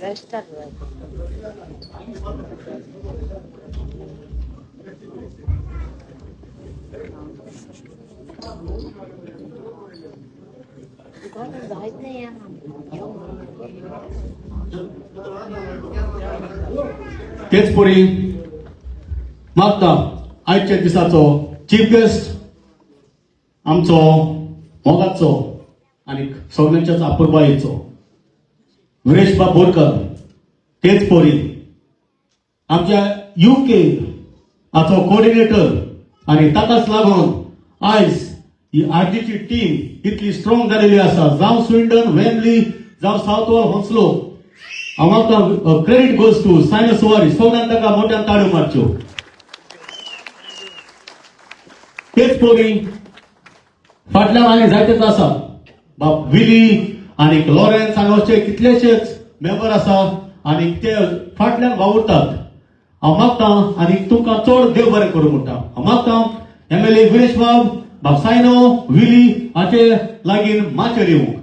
तेच परी मागता आयच्या दिसाचो चीफ गेस्ट आमचो मोगाचो आनी सगल्यांच्याच अपुरबायेचो विरेश बाब बोरकर. तेच परी आमच्या युके हाचो कोऑर्डिनेटर आनी ताकाच लागून आयज ही आरजीची टीम इतली स्ट्रॉंग जालेली आसा, जावं स्विंडन, वेम्बली, जावं सावथ वॉल, होन्सलो. हांव मागता, क्रेडिट गोज टू सायनो सुवारी. सगळ्यान ताका मोठ्यान ताळयो मारच्यो. तेच परी फाटल्यान आनी जायतेच आसा, बाब विली आनी लॉरेन्स आनी अशे कितलेशेच मेंबर आसा आनी ते फाटल्यान वावुरतात. हांव मागता आनी तुमकां चड देव बरें करूं म्हणटा. हांव मागता एमएलए विरेश बाब, बाब सायनो, विली हाचे लागीं माचयेर येवंक.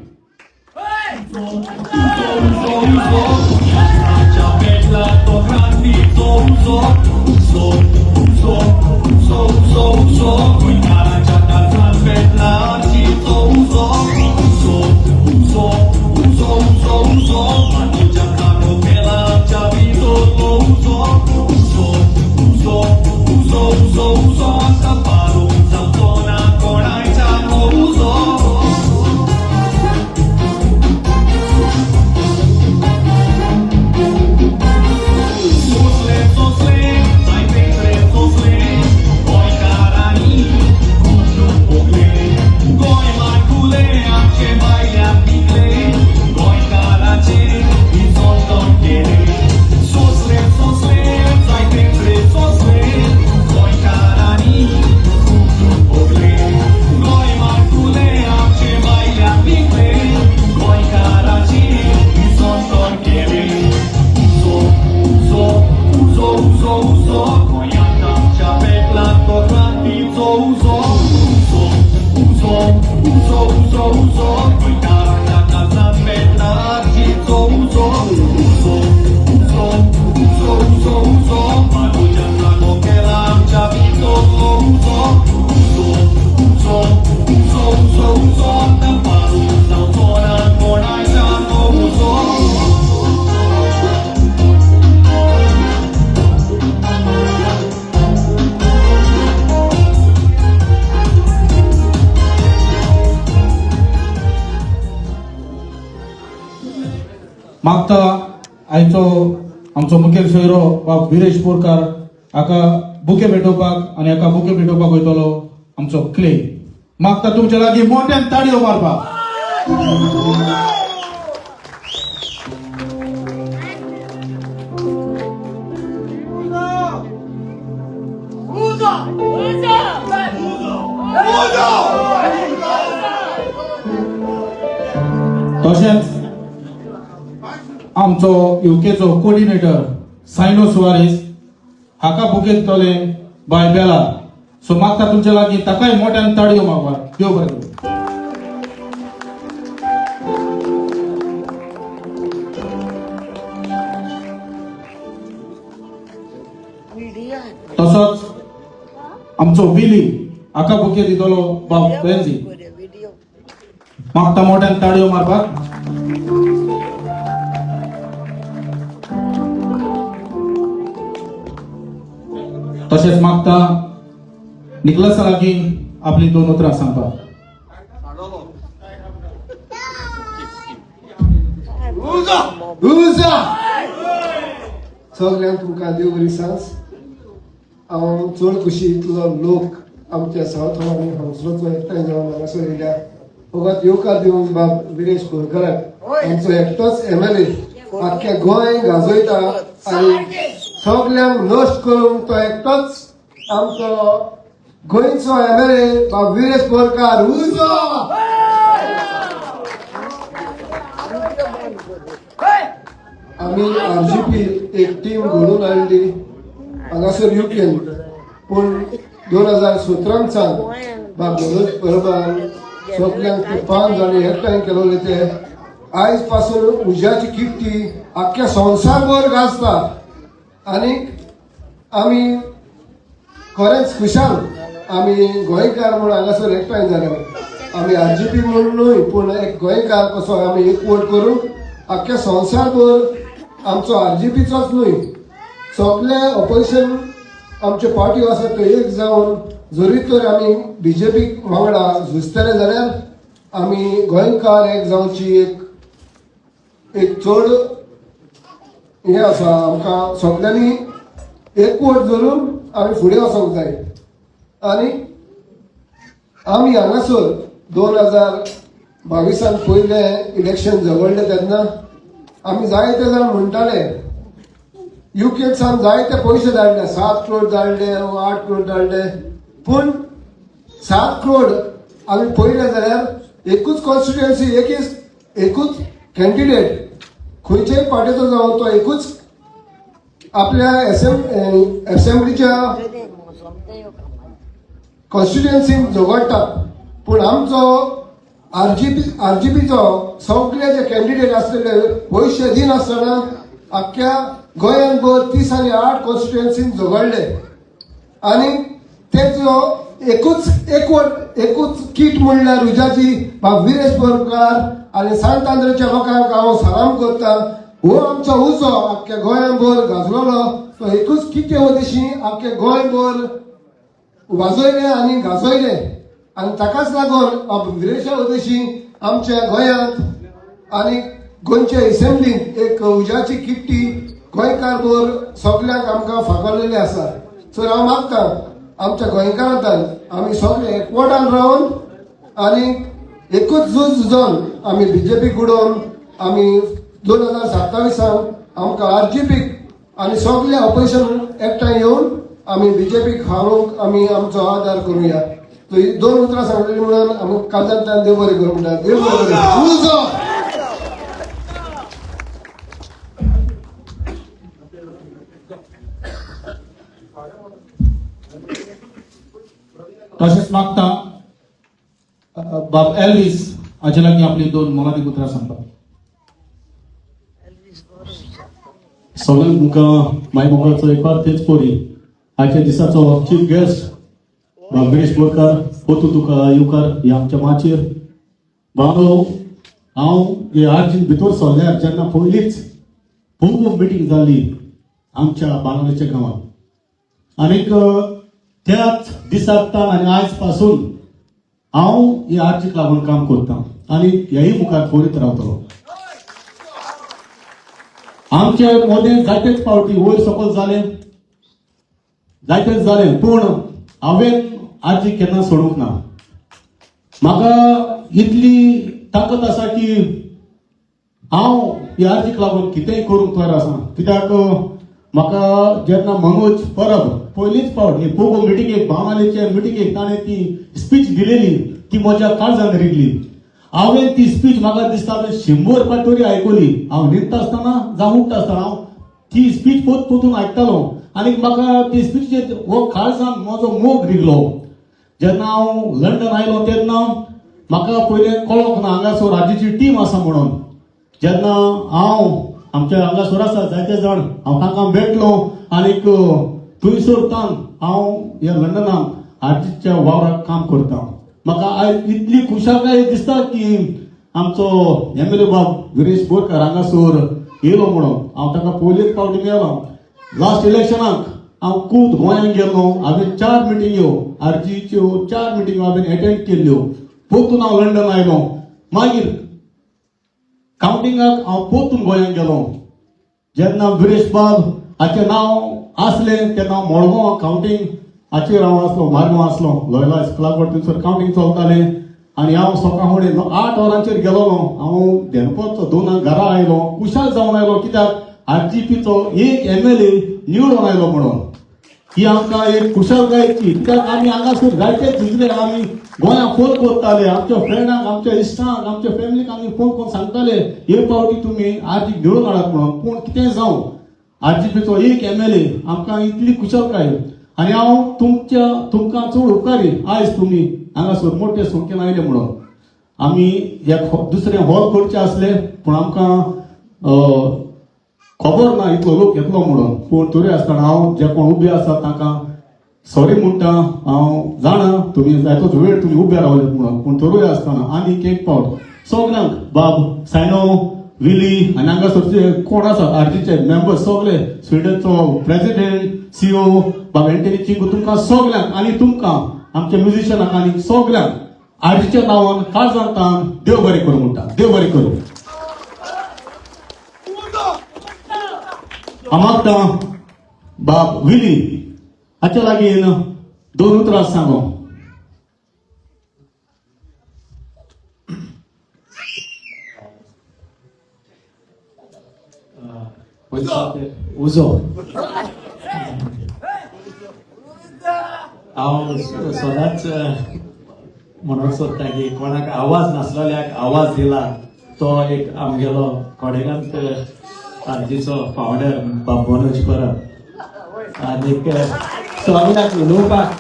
मागता आयचो आमचो मुखेल सोयरो बाब विरेश बोरकार हाका बुके भेटोवपाक आनी हाका बुके भेटोवपाक वयतलो आमचो क्ले. मागता तुमच्या लागीं मोठ्यान ताळयो मारपाक. तशेंच आमचो युकेचो कोऑर्डिनेटर सायनो सुवारीस हाका बुके दितले बाय बेला. सो मागता तुमच्या लागीं ताकाय मोठ्यान ताळयो मारपाक. देव बरें करूं. तसोच आमचो विली हाका बुके दितलो बाब वेन्झी. मागता मोठ्यान ताळयो मारपाक. तशेंच मागता निकलसा लागीं आपली दोन उतरां सांगपाक. सगल्यांक तुमकां देव बरी सांज. हांव चड खुशी इतलो लोक आमच्या सावथ हॉल आनी हांगसरोचो एकठांय जावन हांगासर येयल्या. फकत येवकार दिवंक बाब विरेश बोरकराक, आमचो एकटोच एमएलए आख्ख्या गोंय गाजयता आनी सगल्यांक नश्ट करूंक तो एकटोच आमचो गोंयचो एमएलए बाब विरेश बोरकार. उजो. आमी आरजीपी एक टीम घडोवन हाडली हांगासर युकेन, पूण 2017 सावन बाब मनोज परबान सगल्यांक ते 5 जाणी एकठांय केलोले ते आयज पासून उज्याची किट्टी आख्ख्या संवसारभर गाजता आनी आमी खरेंच खुशाल आमी गोंयकार म्हूण हांगासर एकठांय जाले. आमी आरजीपी म्हूण न्हय, पूण एक गोंयकार कसो आमी एकवट करून आख्ख्या संवसारभर आमचो आरजीपीचोच न्हय, सगळे ऑपोजिशन आमच्यो पार्ट्यो आसा त्यो एक जावन जरी तर आमी बीजेपी वांगडा झुजतले जाल्यार आमी गोंयकार एक जावची एक एक चड हें आसा. आमकां सगळ्यांनी एकवट धरून आमी फुडें वचोंक जाय. आनी आमी हांगासर 2022 पयलें इलेक्शन झगडलें तेन्ना आमी जायते जाण म्हणटाले युकेक सावन जायते पयशे धाडले, 7 करोड धाडले, 8 करोड धाडले, पूण 7 करोड आमी पळयले जाल्यार एकूच कॉन्स्टिट्युएन्सी, एकूच कॅन्डिडेट खंयचेय पार्टीचो जावं तो एकूच आपल्या एसेंब्लीच्या कॉन्स्टिट्युएन्सीन झगडटा. पूण आमचो आरजीपीचो सगळे जे कॅन्डिडेट आसलेले पयशे दिनासतना आख्ख्या गोंयांत भर 30 आनी 8 कॉन्स्टिट्युएन्सीन झगडले आनी तेचो एकूच एकवट एकूच कीट म्हणल्यार उज्याची बाब विरेश बोरकार आनी सांत आंद्रेच्या लोकांक हांव सलाम करता. हो आमचो उजो आख्ख्या गोंयांभर गाजलोलो तो एकूच कितें वदेशी आख्खे गोंयभर वाजयले आनी गाजयले आनी ताकाच लागून बाब विरेशा वदेशी आमच्या गोंयांत आनी गोंयच्या एसेंब्लींत एक उज्याची किट्टी गोंयकार भर सगल्यांक आमकां फागवलेली आसा. सो हांव मागता आमच्या गोंयकारांत आमी सगळे एकवटान रावन आनी एकूच झूज झुजोन आमी बीजेपीक उडोवन आमी 2027 आमकां आरजीपीक आनी सगळे ऑपोजिशन एकठांय येवन आमी बीजेपीक हारोवंक आमी आमचो आदार करुया. तो ही 2 उतरां सांगलेली म्हणून आमी काळजांतल्यान देव बरें करूं म्हणटा. देव बरें करूं. उजो. तशेंच मागता बाब एल्वीस हाचे लागीं आपली 2 मोलादीक उतरां सांगता. सगळ्यांक तुमकां माय मोगाचो एक फार तेच पोरी आयच्या दिसाचो चीफ गेस्ट बाब विरेश बोरकार पोतू तुका येवकार ह्या आमच्या माचयेर. बाबू हांव हे आरजीन भितर सरल्यार जेन्ना पयलीच खूब मिटींग जाल्ली आमच्या बाणावलेच्या गांवांत आनीक त्याच दिसाक आनी आयज पासून हांव ह्या आरजीक लागून काम करता आनी ह्याय मुखार करीत रावतलो. आमचे मोदें जायतेच फावटी वयर सकयल जालें, जायतेच जालें, पूण हांवें आरजी केन्ना सोडूंक ना. म्हाका इतली ताकद आसा की हांव ह्या आरजीक लागून कितेंय करूंक तयार आसा. कित्याक म्हाका जेन्ना मनोज परब पयलीच फावट ही पोगो मिटिंगेक बाणावलेचे मिटिंगेक ताणें ती स्पीच दिलेली ती म्हज्या काळजान रिगली. हांवें ती स्पीच म्हाका दिसता हांवें 100 फावट तरी आयकली. हांव न्हिदता आसतना जावं उठता आसतना हांव ती स्पीच पोत पोतून आयकतालो आनी म्हाका ती स्पीचेर हो काळजान म्हजो मोग रिगलो. जेन्ना हांव लंडन आयलो तेन्ना म्हाका पयलें कळोंक ना हांगासर आरजीची टीम आसा म्हणून. जेन्ना हांव आमच्या हांगासर आसा जायते जाण हांव तांकां भेटलो आनीक थंयसर तान हांव ह्या लंडनाक आरजीच्या वावराक काम करता. म्हाका आयज इतली खुशालकाय दिसता की आमचो एमएलए बाब विरेश बोरकार हांगासर येयलो म्हणून. हांव ताका पयलीच फावटी मेळ्ळो. लास्ट इलेक्शनाक हांव खूब गोंयांत गेल्लो. हांवें 4 मिटिंग्यो आरजीच्यो 4 मिटिंग्यो हांवें एटेंड केल्ल्यो. पोतून हांव लंडन आयलो. मागीर कावंटिंगाक हांव पोतून गोंयांत गेलो. जेन्ना विरेश बाब हाचें नांव आसलें तेन्ना हांव मडगांव कावंटींग हाचेर हांव आसलो, मारगांव आसलो, लॉयला इस्कुला थंयसर कावंटींग चलतालें आनी हांव सकाळ फुडें 8 वरांचेर गेलोलो. हांव देनपारचो 2 घरा आयलो, खुशाल जावन आयलो कित्याक आरजीपीचो एक एमएलए निवडून आयलो म्हणून. ही आमकां एक खुशालकायेची, कित्याक आमी हांगासर जायते झुजले. आमी गोंयांत फोन करताले आमच्या फ्रेंडांक, आमच्या इश्टांक, आमच्या फॅमिलीक आमी फोन करून सांगताले हे फावटी तुमी आरजीक निवडून हाडात म्हणून. पूण कितें जावं आरजीपीचो एक एमएलए आमकां इतली खुशालकाय. आनी हांव तुमकां चड उपकारी आयज तुमी हांगासर मोठे संख्येन आयले म्हणून. आमी एक दुसरें हॉल करचें आसले पूण आमकां खबर ना इतलो लोक येतलो म्हणून. पूण तरी आसतना हांव जे कोण उबे आसात तांकां सॉरी म्हणटा. हांव जाणा तुमी जायतोच वेळ तुमी उबे रावले म्हणून, पूण तरूय आसतना आनीक एक पावट सगल्यांक बाब सायनो, विली आनी हांगासरचे कोण आसात आरजीचे मेंबर सगळे, स्विडनचो प्रेसिडेंट, सीओ बाब एंटनी चिंगू, तुमकां सगल्यांक आनी तुमकां आमच्या म्युझिशनाक आनी सगल्यांक आरजीच्या नांवान काळजांतान देव बरें करूं म्हणटा. देव बरें करूं. हांव मागता बाब विली हाच्या लागीं दोन उतरां सांगो. उजो हांव सदांच म्हणूंक सोदता की कोणाक आवाज नासलेल्याक आवाज दिला तो एक आमगेलो कोडेगांत आरजीचो फावंडर बाब मनोज परब. आनीक सगळ्याक उलोवपाक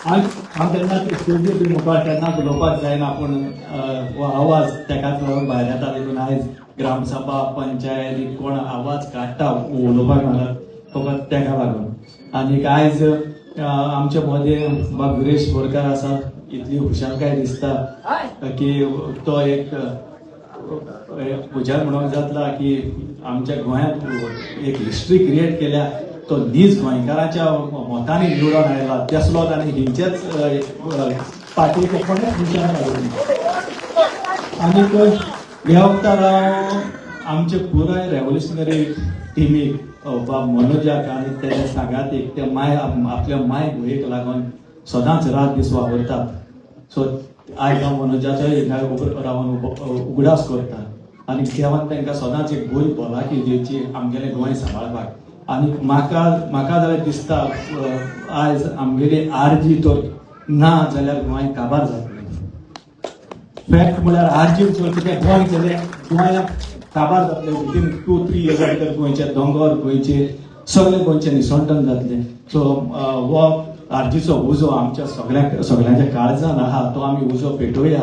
हांव तेन्ना स्टेजीर बी मुखार केन्नाच उलोवपाक जायना, पूण हो आवाज तेकाच लागून भायर येता. देखून आयज ग्रामसभा, पंचायत कोण आवाज काडटा उलोवपाक नाल्यार फकत तेका लागून. आनीक आयज आमच्या मदें बाब विरेश बोरकार आसा, इतली खुशालकाय दिसता की तो एक म्हज्यान म्हणूंक जातला की आमच्या गोंयांत एक हिस्ट्री क्रिएट केल्या. तो नीज गोंयकारांच्या मतांनी निवडून आयला, तेसलो आनी हिंचेच पार्टीचे कोणेच निशाण घालूंक. आनीक ह्या वखतार हांव आमचे पुराय रेवोल्युशनरी टिमीक, बाब मनोजाक आनी तेज्या सांगातीक, त्या माय आपल्या माय भुंयेक लागून सदांच रात दीस वावुरतात. सो आयज हांव मनोजाचोय हिंगा रावन उगडास करता आनी देवान तांकां सदांच एक बरी भलायकी दिवची आमगेलें गोंय सांबाळपाक. आनी म्हाका म्हाका जाल्यार दिसता आयज आमगेली आरजी तर ना जाल्यार गोंय काबार जातलें. फॅक्ट म्हळ्यार आरजी जर कितें गोंय गेलें, गोंयाक काबार जातलें. विदीन 2-3 इयर्सा भितर गोंयचे दोंगर, गोंयचे सगळे गोंयचें निसंटन जातलें. सो हो आरजीचो उजो आमच्या सगळ्यांक सगळ्यांच्या काळजान आहा, तो आमी उजो पेटोवया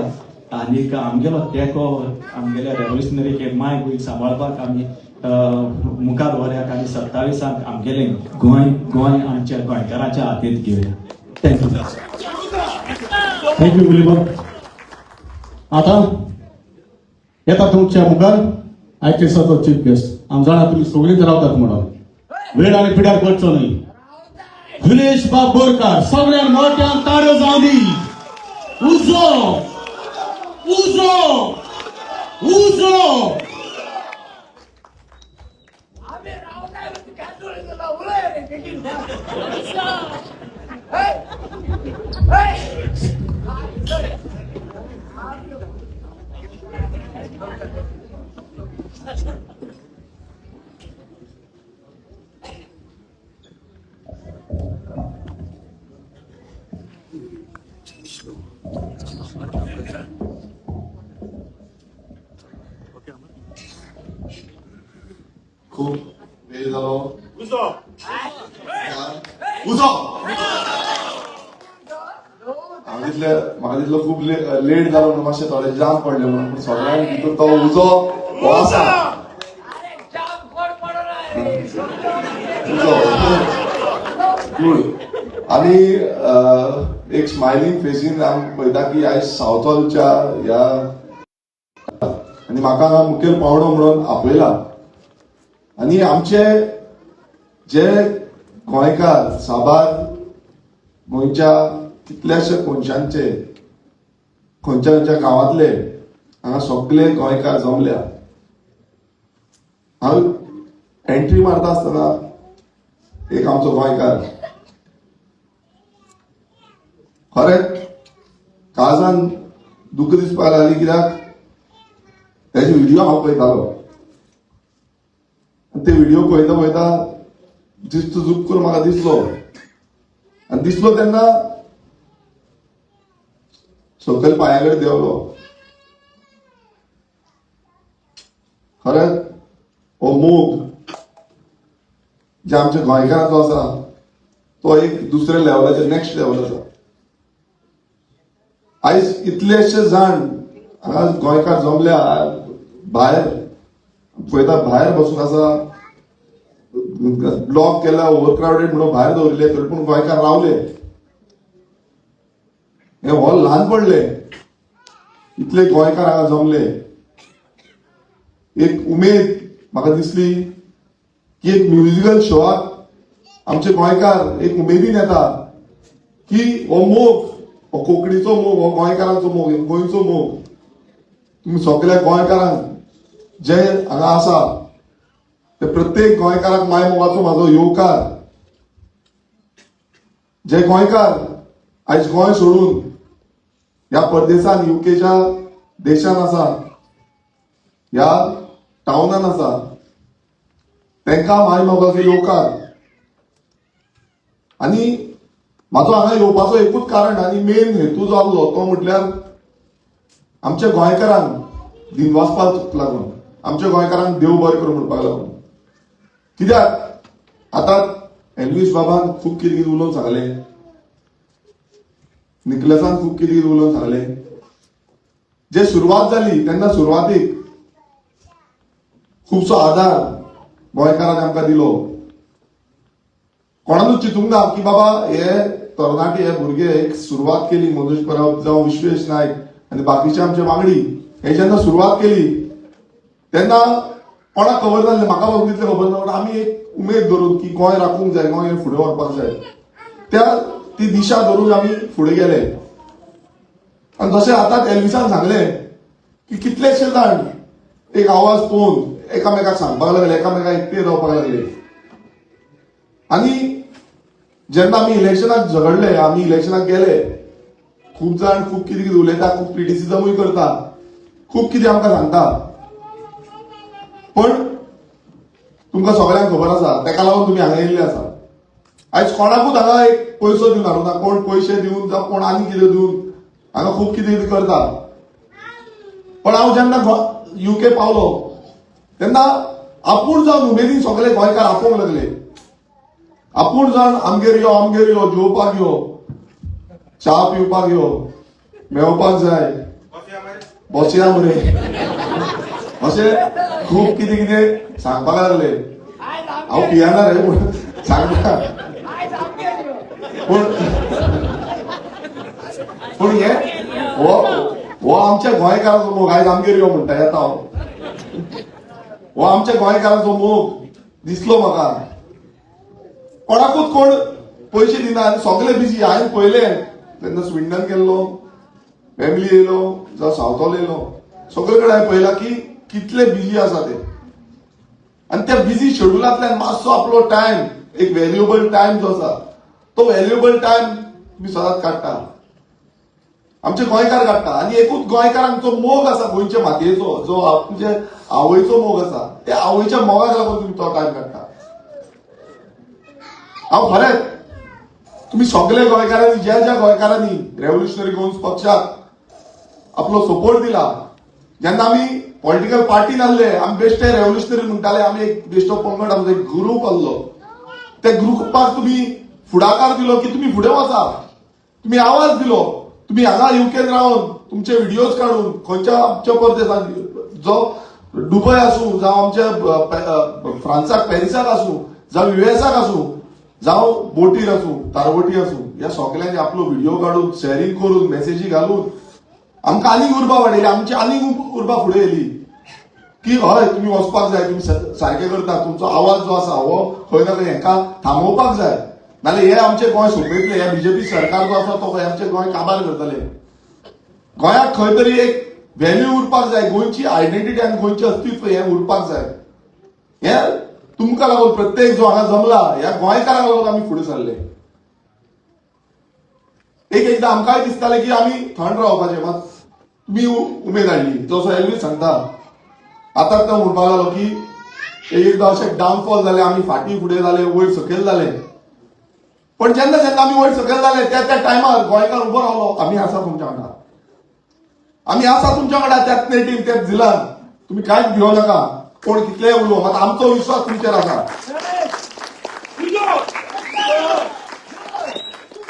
आनीक आमगेलो तेंको आमगेल्या रेवोल्युशनरी माय गोंय सांबाळपाक आमी मुखार व्हरयाक आनी 27 आमगेलें गोंय गोंय आमच्या गोंयकारांच्या हातींत घेवया. Thank you. Thank you विलीबाब. आतां येता तुमच्या मुखार आयच्या दिसाचो चीफ गेस्ट. हांव जाणा तुमी सगळींच रावतात म्हणून वेळ आनी पिड्यार करचो न्हय. विरेश बाब बोरकार, सगळ्यांत मोठ्यान ताळयो जावं दी. उजो, उजो, उजो. खूप वेळ झालो. उजो, उजो. हांव तितले म्हाका तितलो खूब लेट जालो म्हणून मातशें थोडे जाम पडले म्हणून, पूण सगळ्यांक भितर तो उजो हो आसा. उजो कूल. आनी एक स्मायलिंग फेसीन आमी पळयता की आयज सावथॉलच्या ह्या आनी म्हाका हांगा मुखेल पावणो म्हणून आपयला. आनी आमचे जे गोंयकार साबार गोंयच्या कितल्याशा कोनशांचे, खंयच्या खंयच्या गांवांतले हांगा सगळे गोंयकार जमल्या. हांव एंट्री मारता आसतना एक आमचो गोंयकार खरें काळजान दुख्ख दिसपाक लागली, कित्याक तेजे व्हिडिओ हांव पळयतालो. ते व्हिडिओ पळयता पळयता दिसतो झूक करून म्हाका दिसलो आनी दिसलो तेन्ना सकयल पांया कडेन देंवलो. खरेंच हो मोग जे आमच्या गोंयकारांचो आसा तो एक दुसऱ्या लेवलाचेर, नेक्स्ट लेवल आसा. आयज इतलेशे जाण हांगा गोंयकार जमल्या भायर पळयता, भायर बसून आसा, ब्लॉक केला, ओव्हर क्रावडेड म्हणून भायर दवरिल्ले, तरी पूण गोंयकार रावले. हे हॉल ल्हान पडले, इतले गोंयकार हांगा जमले. एक उमेद म्हाका दिसली की एक म्युजिकल शोआक आमचे गोंयकार एक उमेदीन येता की हो मोग, हो कोंकणीचो मोग, हो गोंयकारांचो मोग, गोंयचो मोग. तुमी सगल्या गोंयकारांक जे हांगा आसा ते प्रत्येक गोंयकाराक माय मोगाचो म्हाजो येवकार. जे गोंयकार आयज गोंय सोडून ह्या परदेसान, युकेच्या देशान आसा, ह्या टावनान आसा, तांकां माय मोगाचो येवकार. आनी म्हाजो हांगा येवपाचो एकूच कारण आनी मेन हेतू जो आसलो तो म्हटल्यार आमच्या गोंयकारांक दिनवासपाक लागून, आमच्या गोंयकारांक देव बरें करूं म्हणपाक लागून. कित्याक आतां एल्वीस बाबान खूब कितें कितें उलोवन सांगलें, निकलसान खूब कितें कितें उलोवन सांगलें. जे सुरवात जाली तेन्ना सुरवातीक खुबसो आदार गोंयकारांनी आमकां दिलो. कोणानूच चिंतूंक ना की बाबा हे तरणाटे, हे भुरगे एक सुरवात केली, मनोज परब जावं विश्वेश नायक आनी बाकीचे आमचे वांगडी, हे जेन्ना सुरवात केली तेन्ना कोणाक खबर नासलें, म्हाका वचून तितलें खबर ना, पूण आमी एक उमेद धरून की गोंय राखूंक जाय, गोंय फुडें व्हरपाक जाय, त्या ती दिशा धरून आमी फुडें गेले. आनी जशें आतांच एल्विसान सांगलें की कितलेशे जाण एक आवाज पळोवन एकामेकाक सांगपाक लागले, एकामेकाक एकटे रावपाक लागले. आनी जेन्ना आमी इलेक्शनाक झगडले, आमी इलेक्शनाक गेले, खूब जाण खूब कितें कितें उलयता, खूब क्रिटिसिजमूय करता, खूब कितें आमकां सांगता, पण तुमकां सगळ्यांक खबर आसा, तेका लागून तुमी हांगा येयल्ले आसा. आयज कोणाकूच हांगा एक पयसो दिवन हाडूना, कोण पयशे दिवन जावं कोण आनी कितें दिवन हांगा खूब कितें कितें करता. पण हांव जेन्ना युके पावलो तेन्ना आपूण जावन उमेदीन सगळे गोंयकार आपोवंक लागले, आपूण जावन आमगेर यो, आमगेर यो, जेवपाक यो, च्या पिवपाक यो, मेवपाक जाय, बसया मरे, अशें खूब कितें कितें सांगपाक लागले. हांव पियाना रे, पूण सांगता, पूण पूण हे हो हो आमच्या गोंयकारांचो मोग. आयज आमगेर यो म्हणटा, येता हांव. हो आमच्या गोंयकारांचो मोग दिसलो म्हाका. कोणाकूच कोण पयशे दिना आनी सगळे बिजी. हांवें पळयलें तेन्ना स्विंडन गेल्लो, फॅमिली येयलो, जावं सावथॉल येयलो, सगळे कडेन हांवें पळयलां की कितले बिजी आसा ते. आनी त्या बिजी शेड्युलांतल्यान मातसो आपलो टायम, एक व्हॅल्युएबल टायम जो आसा तो व्हॅल्युएबल टायम तुमी सदांच काडटा, आमचे गोंयकार काडटा. आनी एकूच गोंयकारांचो मोग आसा गोंयचे मातयेचो, जो तुमचे आवयचो मोग आसा, त्या आवयच्या मोगाक लागून तुमी तो टायम काडटा. हांव खरेंच तुमी सगळे गोंयकारांनी, ज्या ज्या गोंयकारांनी रेव्होल्युशनरी गोवन्स पक्षाक आपलो सपोर्ट दिला, जेन्ना आमी पॉलिटिकल पार्टी नासले, आमी बेश्टे रेव्होल्युशनरी म्हणटाले, आमी एक बेश्टो पंगड, आमचो एक ग्रूप आसलो, त्या ग्रुपाक तुमी फुडाकार दिलो की तुमी फुडें वचा, तुमी आवाज दिलो, तुमी हांगा युकेन रावन तुमचे व्हिडियोज काडून खंयच्या आमच्या परदेसांत, जो दुबय आसूं, जावं आमच्या फ्रांसाक पॅरिसाक आसूं, जावं युएसाक आसूं, जावं बोटीर आसूं, तारवटी आसूं, ह्या सगल्यांनी आपलो व्हिडिओ काडून शेअरींग करून मेसेजी घालून आमकां आनीक उर्बा वाडयली, आमची आनीक उर्बा फुडें येयली की हय तुमी वचपाक जाय, तुमी सारकें करता, तुमचो आवाज जो आसा हो खंय ना खंय हेंकां थांबोवपाक जाय, नाल्यार हे आमचें गोंय सोंपयतले. हे बीजेपी सरकार जो आसा तो खंय आमचें गोंय काबार करतले. गोंयाक खंय तरी एक व्हॅल्यू उरपाक जाय, गोंयची आयडेंटिटी आनी गोंयचें अस्तित्व हें उरपाक जाय. हें तुमकां लागून, प्रत्येक जो हांगा जमला ह्या गोंयकारांक लागून आमी फुडें सरले. एक एकदां आमकांय दिसतालें की आमी थंड रावपाचें, मात तुमी उमेद हाडली. जसो एल्वीस सांगता, आतां तो म्हणपाक लागलो की एक एकदां अशें डावनफॉल जालें, आमी फाटीं फुडें जाले, वयर सकयल जाले, पण जेन्ना जेन्ना आमी वयर सकयल जाले त्या त्या टायमार गोंयकार उबो रावलो, आमी आसा तुमच्या वांगडा, आमी आसा तुमच्या वांगडा, त्याच नेटीन त्याच झिलान, तुमी कांयच भियो नाका, कोण कितलेय उलोवं, मात आमचो विश्वास तुमचेर आसा.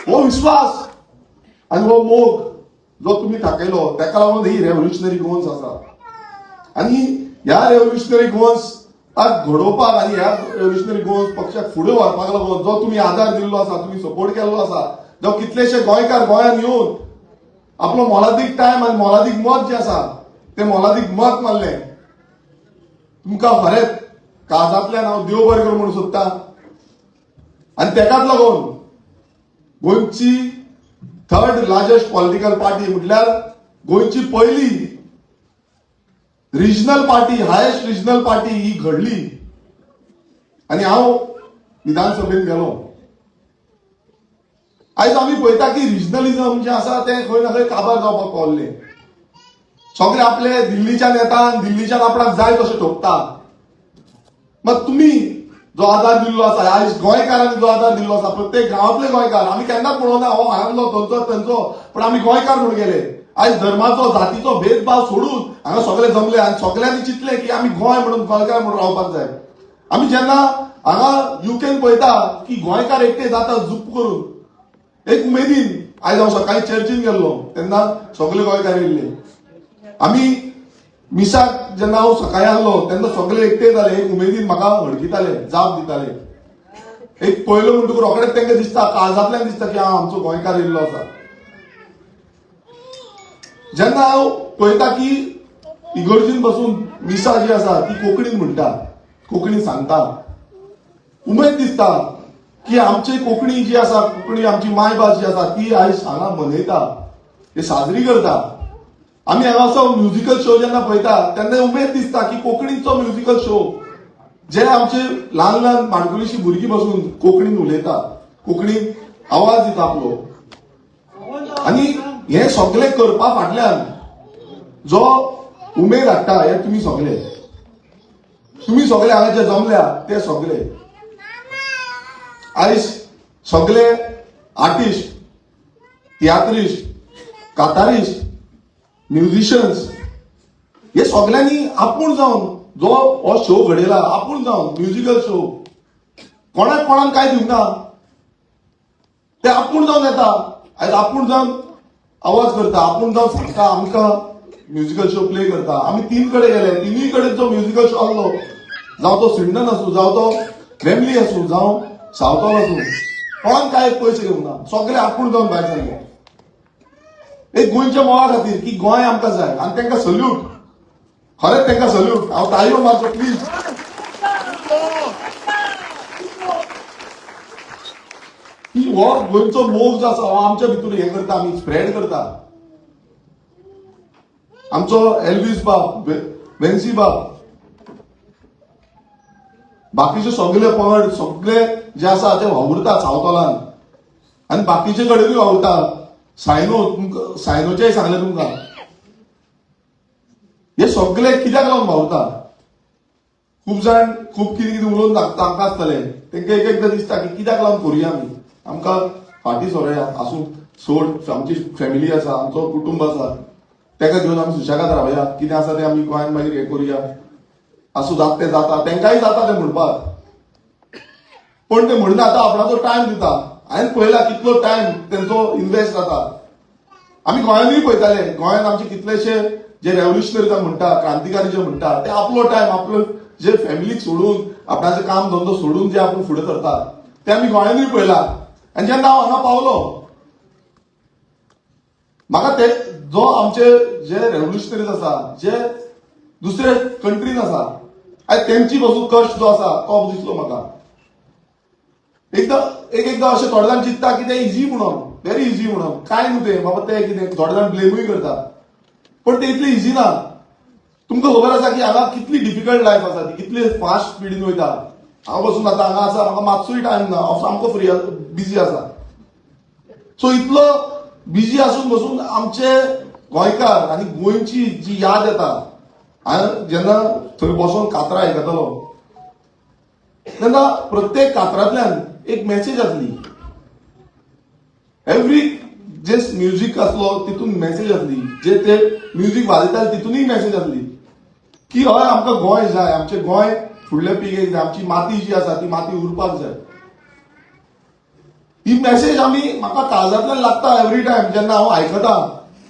हो विश्वास आनी हो मोग जो तुमी दाखयलो ताका लागून ही रेव्होल्युशनरी गोवन्स आसा. आनी ह्या रेव्होल्युशनरी गोवन्स घडोवपाक आनी ह्या रेव्होल्युशनरी गोवन्स पक्षाक फुडें व्हरपाक लागून जो तुमी आदार दिल्लो आसा, तुमी सपोर्ट केल्लो आसा, जो कितलेशे गोंयकार गोंयांत येवन आपलो मोलादीक टायम आनी मोलादीक मत जें आसा तें मोलादीक मत मारलें, तुमकां खरेंच काळजांतल्यान हांव देव बरें करूं म्हणून सोदता. आनी तेकाच लागून गोंयची थर्ड लार्जस्ट पॉलिटिकल पार्टी म्हटल्यार गोंयची पयली regional party, highest regional party ही घडली आनी हांव विधानसभेत गेलो. आयज आमी पळयता की रिजनलिझम जें आसा तें खंय ना खंय काबार जावपाक पावल्लें. सगळे आपले दिल्लीच्यान येता आनी दिल्लीच्यान आपणाक जाय तशें ठोकता. मग तुमी जो आदार दिल्लो आसा, आयज गोंयकारांनी जो आदार दिल्लो आसा, प्रत्येक गांवांतले गोंयकार, आमी केन्नाच म्हणोना हो हांगासलो थंयचो थंयचो, पण आमी गोंयकार म्हणून गेले. आयज धर्माचो जातीचो भेदभाव सोडून हांगा सगळे जमले आनी सगळ्यांनी चिंतलें की आमी गोंय म्हणून गोंयकार म्हणून रावपाक जाय. आमी जेन्ना हांगा युकेन पळयता की गोंयकार एकटे जाता जुप्प करून एक उमेदीन, आयज हांव सकाळी चर्चीन गेल्लो तेन्ना सगळे गोंयकार येयल्ले. आमी मिसाक जेन्ना हांव सकाळी आहलो तेन्ना सगळे एकटे जाले, एक उमेदीन म्हाका हडकिताले, जाप दिताले. एक पयलो म्हणटकूच रोखडेच तांकां दिसता, काळजांतल्यान दिसता की हांव आमचो गोंयकार येयल्लो आसा. जेन्ना हांव पळयता की इगर्जीन बसून मिसा जी आसा ती कोंकणीन म्हणटा, कोंकणी सांगता, उमेद दिसता की आमची कोंकणी जी आसा, कोंकणी आमची मायभास जी आसा ती आयज हांगा मनयता, ती साजरी करता. आमी हांगा असो म्युजिकल शो जेन्ना पळयता तेन्ना उमेद दिसता की कोंकणीचो म्युजिकल शो जे आमचे ल्हान ल्हान माणकुलीशी भुरगीं बसून कोंकणीन उलयता, कोंकणीन आवाज दिता आपलो. आनी हे सगळे करपा फाटल्यान जो उमेद हाडटा हे तुमी सगळे, तुमी सगळे हांगा जे जमल्या ते सगळे आयज सगळे आर्टिस्ट, तियात्रिस्ट, कातारिस्ट, म्युझिशियन्स हे सगळ्यांनी आपूण जावन जो हो शो घडयला, आपूण जावन म्युजिकल शो, कोणाक कोणाक काय दिवंक ना, ते आपूण जावन येता, आयज आपूण जावन आवाज करता, आपूण जावन सांगता, आमकां म्युजिकल शो प्ले करता. आमी तीन कडेन गेले, तिनूय कडेन जो म्युजिकल शो आहलो, जावं तो सिंडन आसूं, जावं तो वेम्बली आसूं, जावं सावथॉल आसूं, कोणाक काय पयशे घेवंक ना, सगळे आपूण जावन भायर सरले एक गोंयच्या मोगा खातीर की गोंय आमकां जाय. आनी तांकां सल्यूट, खरेंच तांकां सल्यूट, हांव ताळयो मारचो प्लीज. की हो गोंयचो मोग जो आसा हो आमच्या भितर हें करता, आमी स्प्रेड करता. आमचो एल्वीस बाब, वेन्सी बाब, बाकीचे सगळे पंगड सगळे जे आसा ते वावुरता सावथॉलान आनी बाकीचे कडेनूय वावुरता. सायनो, तुमकां सायनोचेय सांगलें तुमकां, हे सगळे कित्याक लागून वावुरता? खूब जाण खूब कितें कितें उलोवन सांगता आसतले, तांकां एक एकदां दिसता की कित्याक लागून करुया आमी, आमकां फाटीं सोरया, आसूं सोड, आमची फॅमिली आसा, आमचो कुटुंब आसा, ताका घेवन आमी सुशेगाद रावया, कितें आसा तें आमी गोंयांत मागीर हें करुया, आसूं जाता तें जाता, तांकांय जाता तें म्हणपाक, पण ते म्हणना. आतां आपणाचो टायम दिता. हांवें पळयला कितलो टायम तेंचो इन्वेस्ट जाता. आमी गोंयांतूय पळयताले, गोंयांत आमचे कितलेशे जे रेव्होल्युशनरी म्हणटा, क्रांतिकारी जे म्हणटा, ते आपलो टायम, आपलो जे फॅमिलीक सोडून, आपणाचें काम धंदो सोडून जे आपूण फुडें सरतात ते आमी गोंयांतूय पळयला. आनी जेन्ना हांव हांगा पावलो, म्हाका ते जो आमचे जे रेव्होल्युशनरीज आसा, जे दुसरे कंट्रीन आसा, आयज तेंची बसून कश्ट जो आसा तो दिसलो म्हाका. एकदां एक एकदां अशें थोडे जाण चिंतता की तें इजी म्हणून, व्हेरी इजी म्हणून, कांय न्हू तें बाबा, तें कितें, थोडे जाण ब्लेमूय करता, पण तें इतलें इजी ना. तुमकां खबर आसा की हांगा कितली डिफिकल्ट लायफ आसा, ती कितली फास्ट स्पिडीन वयता. हांव बसून आतां हांगा आसा, म्हाका मातसोय टायम ना, हांव सामको फ्री बिजी आसा. सो इतलो बिजी आसून बसून आमचे गोंयकार आनी गोंयची जी याद येता, हांव जेन्ना थंय बसून कातरां आयकतालो तेन्ना प्रत्येक कातरांतल्यान एक मॅसेज आसली. एवरी जे म्युजीक आसलो तितून मॅसेज आसली, जे ते म्युजीक वाजयताले तितूनय मॅसेज आसली की हय आमकां गोंय जाय, आमचें गोंय फुडले पिळगेक जाय, आमची माती जी आसा ती माती उरपाक जाय. ही मॅसेज आमी म्हाका काळजांतल्यान लागता एवरी टायम जेन्ना हांव आयकता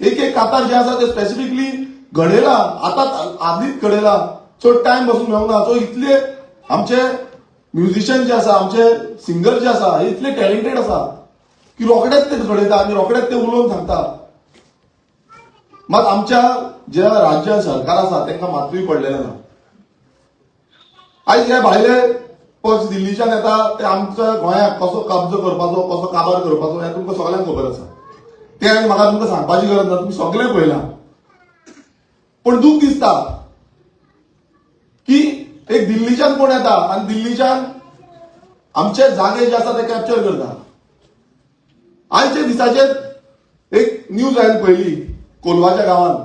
एक एक कातार जे आसा ते स्पेसिफिकली घडयला, आतां आदींच घडयला, चड टायम बसून मेळूंक ना. सो इतले आमचे म्युझिशियन जे आसा, आमचे सिंगर जे आसा, हे इतले टॅलेंटेड आसा की रोखडेच ते घडयता आनी रोखडेच ते उलोवन सांगता. मात आमच्या ज्या राज्या सरकार आसा तांकां मातूय पडलेलें ना. आयज हे भायले पक्ष दिल्लीच्यान येता ते आमच्या गोंयाक कसो कब्जो करपाचो, कसो काबार करपाचो हें तुमकां सगळ्यांक खबर आसा. तें आनी म्हाका तुमकां सांगपाची गरज ना, तुमी सगळे पळयलां. पूण दूख दिसता की एक दिल्लीच्यान कोण येता आनी दिल्लीच्यान आमचे जागे जे आसा ते कॅप्चर करता. आयच्या दिसाचेर एक न्यूज हांवें पळयली कोलवाच्या गांवान.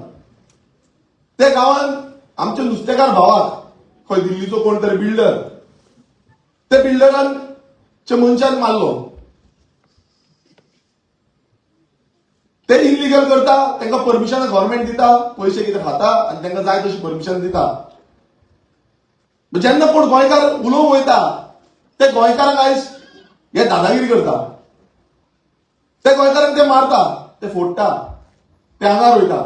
त्या गांवान आमच्या नुस्तेकार भावाक खंय दिल्लीचो कोण तरी बिल्डर, त्या बिल्डरान मनशान मारलो. ते इलिगल करता, तांकां परमिशन गव्हर्मेंट दिता, पयशे कितें खाता आनी तांकां जाय तशी परमिशन दिता. जेन्ना कोण गोंयकार उलोवंक वयता ते गोंयकारांक आयज हे दादागिरी करता, ते गोंयकारांक ते मारता, ते फोडटा, ते आंगार वयता.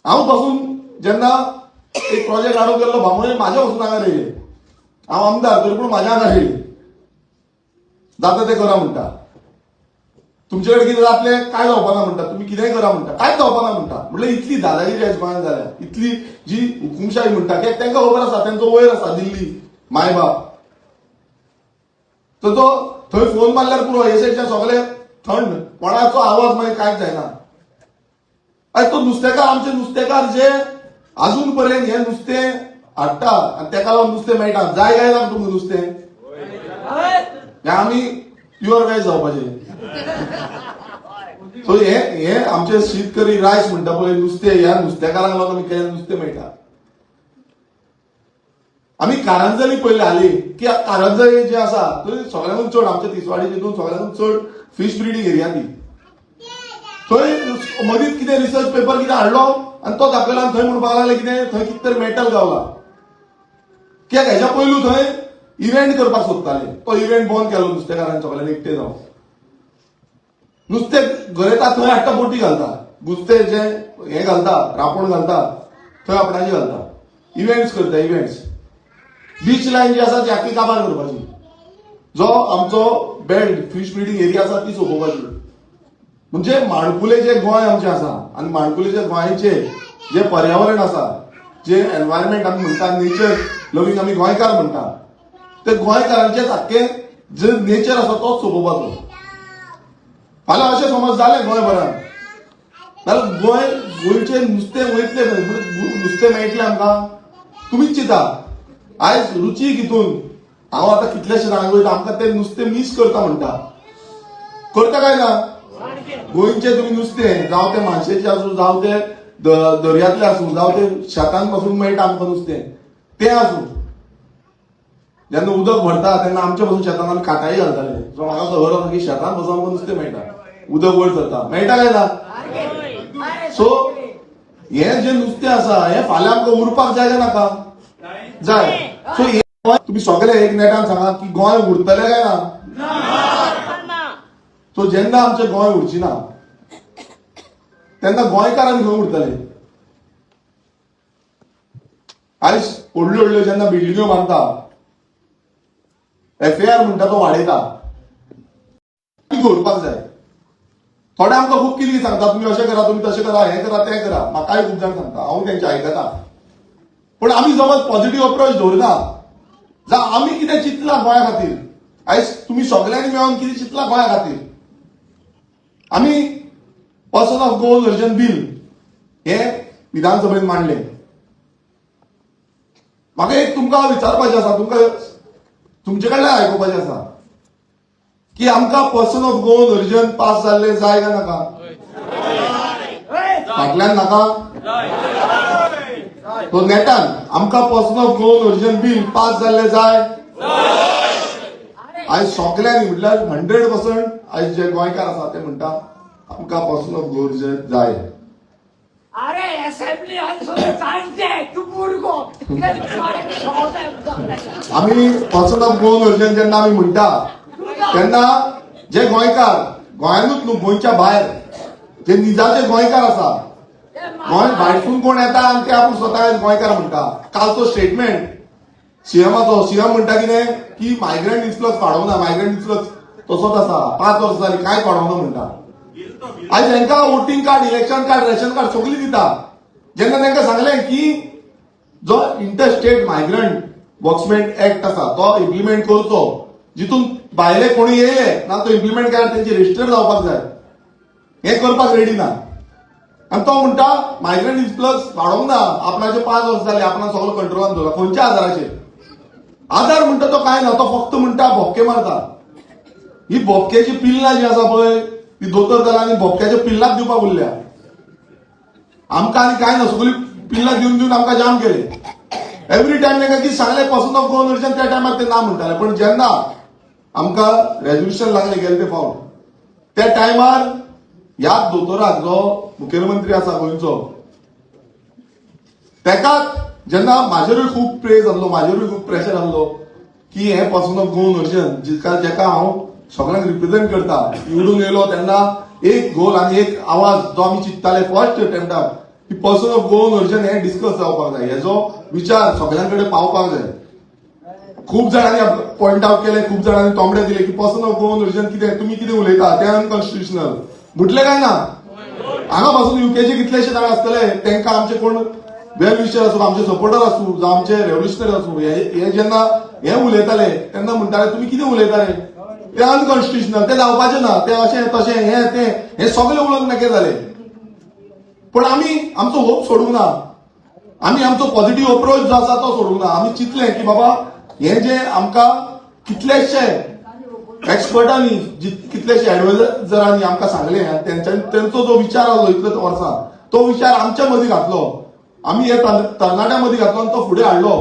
हांव पासून जेन्ना एक प्रोजेक्ट हाडूंक गेल्लो बामोणे, म्हाज्या पासून आंगार येयले. हांव आमदार तरी पूण म्हाज्या आंगार येयले, जाता ते करा म्हणटा, तुमचे कडेन कितें जातलें काय जावपाना म्हणटा, तुमी कितेंय करा म्हणटा, कांयच जावपाना म्हणटा. म्हणल्यार इतली दादागिरी आयज गोंयांत जाल्या, इतली जी हुकुमशाही म्हणटा, कित्याक तांकां खबर आसा तांचो वयर आसा दिल्ली मायबाप, तर तो थंय फोन मारल्यार पुरो, हे सायडच्यान सगळे थंड, कोणाचो आवाज मागीर कांयच जायना. आयज तो नुस्तेकार, आमचे नुस्तेकार जे अजून पर्यंत हे नुस्तें हाडटा आनी तेका लागून नुस्तें मेळटा. जाय काय ना तुमकां नुस्तें? हें आमी प्युअर वेज जावपाचें. सो हे हे आमचे शीत करी रायस म्हणटा पळय नुस्तें, ह्या नुस्तेकारांक लागून आमी केन्ना नुस्तें मेळटा. आमी कारंजली पयली हाली की कारंजली जे आसा थंय सगळ्यांकून चड आमच्या तिसवाडी हितून सगळ्यांकून चड फीश ब्रिडींग एरिया ती. थंय मदींच कितें रिसर्च पेपर कितें हाडलो आनी तो दाखयलो आनी थंय म्हणपाक लागले कितें थंय कितें तरी मेटल गावला. कित्याक हेच्या पयलू थंय इव्हेंट करपाक सोदताले, तो इव्हेंट बंद केलो नुस्तेकारांनी सगळ्यांनी एकटे जावन. नुस्तें गरयता थंय हाडटा, बोटी घालता, नुस्तें जे हें घालता, रांपोण घालता थंय आपणाची घालता, इव्हेंट्स करता. इव्हेंट्स बीच लायन जी आसा ती आख्खी काबार करपाची, जो आमचो बेल्ट फीश ब्रिडींग एरिया आसा ती सोंपोवपाची. म्हणजे माणकुले जे गोंय आमचें आसा आनी माणकुलेच्या गोंयचे जे पर्यावरण आसा, जे एनवायरमेंट आमी म्हणटा, नेचर लवींग आमी गोंयकार म्हणटा, ते गोंयकारांचेच आख्खे जे नेचर आसा तोच सोंपोवपाचो. फाल्यां अशें समज जालें गोंयभरान जाल्यार गोंय गोंयचें नुस्तें वयतलें खंय, नुस्तें मेळटलें आमकां? तुमीच चिंता. आयज रुचीक हितून हांव आतां कितलेशे जाणांक वयता, आमकां ते नुस्तें मीस करता म्हणटा, करता काय ना? गोंयचें तुमी नुस्तें, जावं तें मानशेचें आसूं, जावं तें दर्यांतलें आसूं, जावं तें शेतान पासून मेळटा आमकां नुस्तें तें आसूं, जेन्ना उदक भरता तेन्ना आमच्या पासून शेतान आमी काटाई घालताले. सो म्हाका खबर आसा की शेतान पासून आमकां नुस्तें मेळटा, उदक वयर सरता, मेळटा काय ना? सो हें जें नुस्तें आसा हें फाल्यां आमकां उरपाक जाय काय नाका? जाय. सो हे तुमी सगळे एक नेटान सांगा की गोंय उरतलें काय ना? सो जेन्ना आमचें गोंय उरची ना तेन्ना गोंयकारांनी खंय उरतले? आयज व्हडल्यो व्हडल्यो जेन्ना बिल्डिंग्यो बांदता, एफएआर म्हणटा तो वाडयता, दवरपाक जाय. थोडे आमकां खूब कितें सांगता, तुमी अशें करा, तुमी तशें करा, हें करा, तें करा. म्हाकाय खूब जाण सांगता, हांव तेंचे आयकता. पूण आमी समज पॉझिटिव्ह अप्रोच दवरना जावं आमी कितें चिंतलां गोंया खातीर, आयज तुमी सगळ्यांनी मेळोन कितें चिंतलां गोंया खातीर. आमी person of Goan origin bill हे विधानसभेन मांडलें. म्हाका एक तुमकां विचारपाचें आसा, तुमकां तुमचे कडल्यान आयकुपाचें आसा की आमकां person of Goan origin pass जाल्ले जाय काय नाका? फाटल्यान नाका? तो नेटान आमकां person of Goan origin bill pass जाल्ले जाय. आयज सगल्यांनी म्हटल्यार 100% आयज जे गोंयकार आसा ते म्हणटा आमकां पर्सन ऑफ गोवन ओरिजन जाय. अरे असेंब्ली आमी पर्सन ऑफ गोवन ओरिजन जेन्ना आमी म्हणटा तेन्ना जे गोंयकार गोंयानूच न्हू गोंयच्या भायर जे निजाचे गोंयकार आसा, गोंय भायरसून कोण येता आनी ते आपूण स्वता गोंयकार म्हणटा. कालचो स्टेटमेंट सीएमाचो, सीएम म्हणटा कितें की मायग्रंट इन्फ्लक्स वाडोवना, मायग्रंट इन्फ्लक्स तसोच आसा, 5 वर्सां जाली कांयच वाडोवना म्हणटा. आयज तांकां voting card, election card, ration card सगळी दिता. जेन्ना तांकां सांगलें की जो Inter State Migrant Workmen Act आसा तो इम्प्लिमेंट करचो, जितून भायले कोणी येयले ना तो इम्प्लिमेंट केल्यार तेंचे रजिस्टर जावपाक जाय, हें करपाक रेडी ना. आनी तो म्हणटा मायग्रंट इन्फ्लक्स वाडोवंक ना, आपणाचे 5 वर्सां जाले, आपणाक सगळो कंट्रोलान दवरला. खंयच्या आधाराचेर? आधार म्हणटा तो काय ना, तो फक्त म्हणटा, भोपके मारता. ही भोपक्याची पिल्लां जी आसा पळय, ती दोतोर जाला आनी भोपक्याच्या पिल्लाच दिवपाक उरल्या आमकां. आनी काय ना, सगळी पिल्लां दिवन दिवन आमकां जाम केले. एवरी टायम तांकां कितें सांगलें पर्सन ऑफ गोवन ओरिजन, त्या टायमार ते ना म्हणटाले. पण जेन्ना आमकां रेजोल्युशन लागले गेले ते फावट, त्या टायमार ह्याच दोतोराक, जो मुखेलमंत्री आसा गोंयचो, तेकाच जेन्ना म्हाजेरूय खूब प्रेज आहलो, म्हाजेरूय खूब प्रेशर आहलो की हे पर्सन ऑफ गोवन ओरिजन जिका जेका हांव सगळ्यांक रिप्रेझेंट करता, निवडून येयलो तेन्ना एक गोल आनी एक आवाज जो आमी चिंत्ताले फर्स्ट अटेम्प्टाक की पर्सन ऑफ गोवन ओरिजन हे डिस्कस जावपाक जाय, हेजो विचार सगळ्यां कडेन पावपाक जाय. खूब जाणांनी पॉयंट आउट केले, खूब जाणांनी तोमडे दिले की पर्सन ऑफ गोवन ओरिजन कितें, तुमी कितें उलयता, तें अनकॉन्स्टिट्युशनल म्हटलें काय ना. हांगा पासून युकेचे कितलेशे जाण आसतले, तांकां आमचे कोण वेल विशर आसूं, आमचे सपोर्टर आसूं, जावं आमचे रेव्होल्युशनरी आसूं, हे हे जेन्ना हे उलयताले तेन्ना म्हणटाले, तुमी कितें उलयताले ते अनकॉन्स्टिट्युशनल, ते जावपाचें ना, ते अशें तशें हें तें हे सगळे उलोवन मेकळे जाले. पण आमी आमचो होप सोडूंक ना. आमी आमचो पॉझिटिव्ह अप्रोच जो आसा तो सोडूंक ना. आमी चिंतलें की बाबा, हे जे आमकां कितलेशे एक्सपर्टांनी, कितलेशे एडवायझरांनी आमकां सांगलें, तेंच्यांनी तेंचो जो विचार आसलो इतले वर्सां, तो विचार आमच्या मदीं घातलो, आमी हे तरणाट्यां मदीं घातलो आनी तो फुडें हाडलो.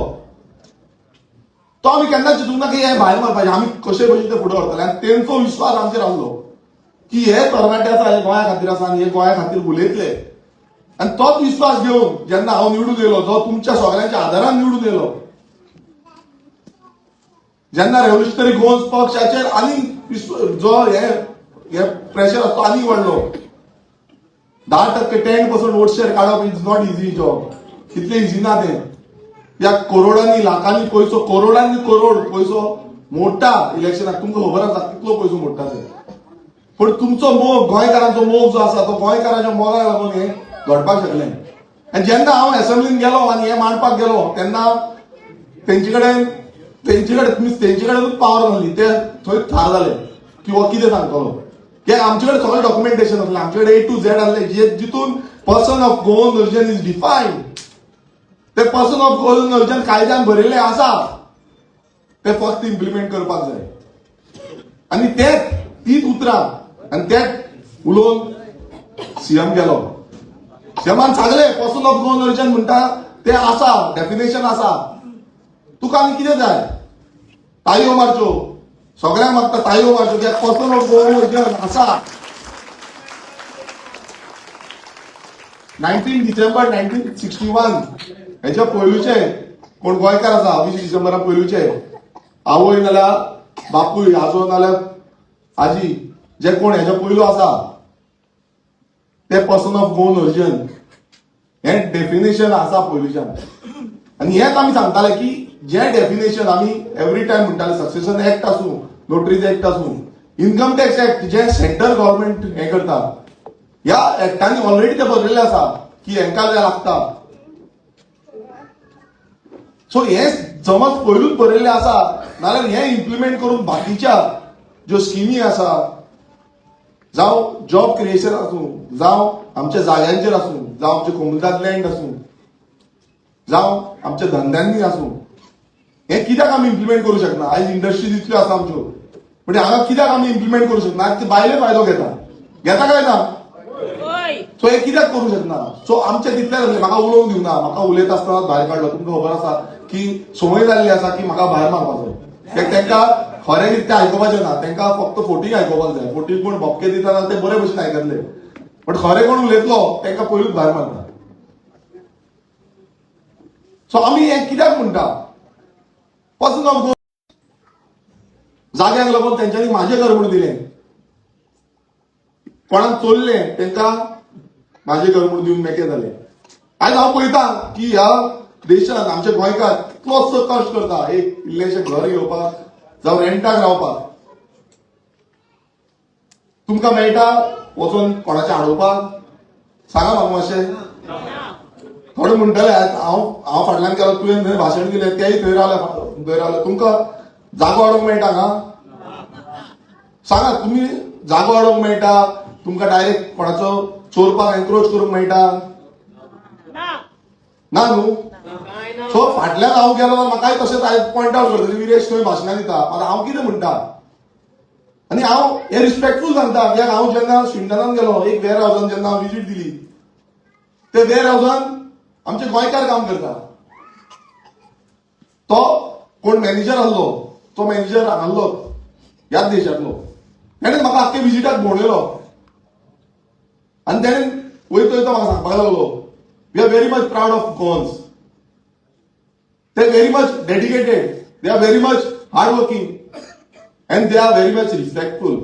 तो आमी केन्ना चिंतूंक ना की हे भायर मारपाचें. आमी कशे भशेन ते फुडें व्हरतले आनी तेंचो विश्वास आमचेर आसलो की हे तरणाटे आसा, हे गोंया खातीर आसा आनी हे गोंया खातीर उलयतले. आनी तोच विश्वास घेवन जेन्ना हांव निवडून येयलो, जो तुमच्या सगळ्यांच्या आदारान निवडून येयलो, जेन्ना रेव्होल्युशनरी गोवन्स पक्षाचेर आनी जो हे हे प्रेशर आसा तो आनीक वाडलो. 10%, 10% वोट शेअर काडप is not easy job. तितलें इझी ना तें. ह्या करोडांनी लाखांनी पयसो, करोडांनी करोड पयसो मोडटा इलेक्शनाक. तुमकां खबर आसा कितलो पयसो मोडटा ते. पण तुमचो मोग, गोंयकारांचो मोग जो आसा, तो गोंयकारांच्या मोगाक लागून हें घडपाक शकलें. आनी जेन्ना हांव एसेंब्लीन गेलो आनी हें मांडपाक गेलो तेन्ना तेंचे कडेन मिन्स तेंचे कडेनूच पावर नासली. ते थंय थार जाले की हो कितें सांगतलो. कित्याक आमचे कडेन सगळें डॉक्युमेंटेशन आसलें, आमचे कडेन ए टू झेड आसलें, जे जितून person of Goan origin is defined. ते पर्सन ऑफ गोवन ओरिजन कायद्यान बरयल्लें आसा, ते फक्त इम्प्लिमेंट करपाक जाय. आनी तेच तीच उतरां आनी तेच उलोवन सीएम गेलो. सीएमान सांगलें, पर्सन ऑफ गोवन ओरिजन म्हणटा ते आसा, डेफिनेशन आसा, तुका आनी कितें जाय? ताळयो मारच्यो, सगळ्यांक मागता, ताळयो मारच्यो, कित्याक पर्सन ऑफ गोवन ओरिजन आसा. 19 December 1961 हेच्या पयलूचे कोण गोंयकार आसा, 20 डिसेंबरा पयलूचे आवय नाल्यार बापूय, आजो नाल्यार आजी, जे कोण हेच्या पयलू आसा, ते पर्सन ऑफ गोवन ओरिजन हे डेफिनेशन आसा पयलूच्यान. आनी हेच आमी सांगताले की जे डेफिनेशन आमी एवरी टायम म्हणटाले, सक्सेशन एक्ट आसूं, नोटरीज एक्ट आसूं, इन्कम टॅक्स एक्ट जे सेंट्रल गव्हर्नमेंट हें करता, ह्या एक्टांनी ऑलरेडी ते बरयल्ले आसा की हेंकां ते लागता. सो हे समज पयलूच बरयल्लें आसा नाल्यार हें इम्प्लिमेंट करून बाकीच्या ज्यो स्किमी आसा, जावं जॉब क्रिएशन आसूं, जावं आमच्या जाग्यांचेर आसूं, जावं आमचे कोमुनिदाद लँड आसूं, जावं आमच्या धंद्यांनी आसूं, हें कित्याक आमी इम्प्लिमेंट करूं शकना? आयज इंडस्ट्रीज इतल्यो आसा आमच्यो, म्हणजे हांगा कित्याक आमी इम्प्लिमेंट करूं शकना? आयज ते भायले फायदो घेता, घेता काय ना? सो हे कित्याक करूं शकना? सो आमचे तितलें जातलें. म्हाका उलोवंक दिवना. म्हाका उलयता आसतना भायर काडलो. तुमकां खबर आसा की संवय जाल्ली आसा की म्हाका भायर मारपाचो. कित्याक तांकां खरें कितें तें आयकुपाचें ना, तांकां फक्त फोटींग आयकुपाक जाय. फोटींग कोण भपके दिता ना ते बरे भशेन आयकतले, पण खरें कोण उलयतलो तांकां पयलूच भायर मारता. सो आमी हें कित्याक म्हणटा, पर्सन ऑफ जाग्यांक लागून तेंच्यांनी म्हाजें घर म्हणून दिलें, कोणाक चोरलें तांकां. माझे घर म्हणून दिवन मेकळे जाले. आयज हांव पळयता की ह्या देशान आमचे गोंयकार कितलोसो कश्ट करता एक इल्लेशें घर घेवपाक जावं रेंटाक रावपाक. तुमकां मेळटा वचोन कोणाचें आडोवपाक? सांगा म्हाका मातशें. थोडे म्हणटले हांव हांव फाटल्यान गेलो, तुवें थंय भाशण दिलें, तेय थंय रावले, थंय रावले. तुमकां जागो हाडूंक मेळटा हांगा? सांगा, तुमी जागो हाडूंक मेळटा तुमकां? डायरेक्ट कोणाचो चोरपाक एन्क्रोच करूंक मेळटा? ना न्हू. सो फाटल्यान हांव गेलो जाल्यार म्हाकाय तशेंच आयज पॉयंट आवट करतले, विरेश थंय भाशणां दिता. मात हांव कितें म्हणटा आनी हांव हे रिस्पेक्टफूल सांगता, कित्याक हांव जेन्ना स्विंडनान गेलो, एक वेअर हावसान जेन्ना हांव विजीट दिली, ते वेअर हावसान आमचे गोंयकार काम करता. तो कोण मॅनेजर आसलो, तो मॅनेजर हांगासलो, ह्याच देशांतलो. तेणें म्हाका आख्खे विजिटाक भोंवडयलो आनी तेणें वयता वयता म्हाका सांगपाक लागलो, "We are very much proud of Goans. They very much dedicated, they are very much hard working and they are very much respectful.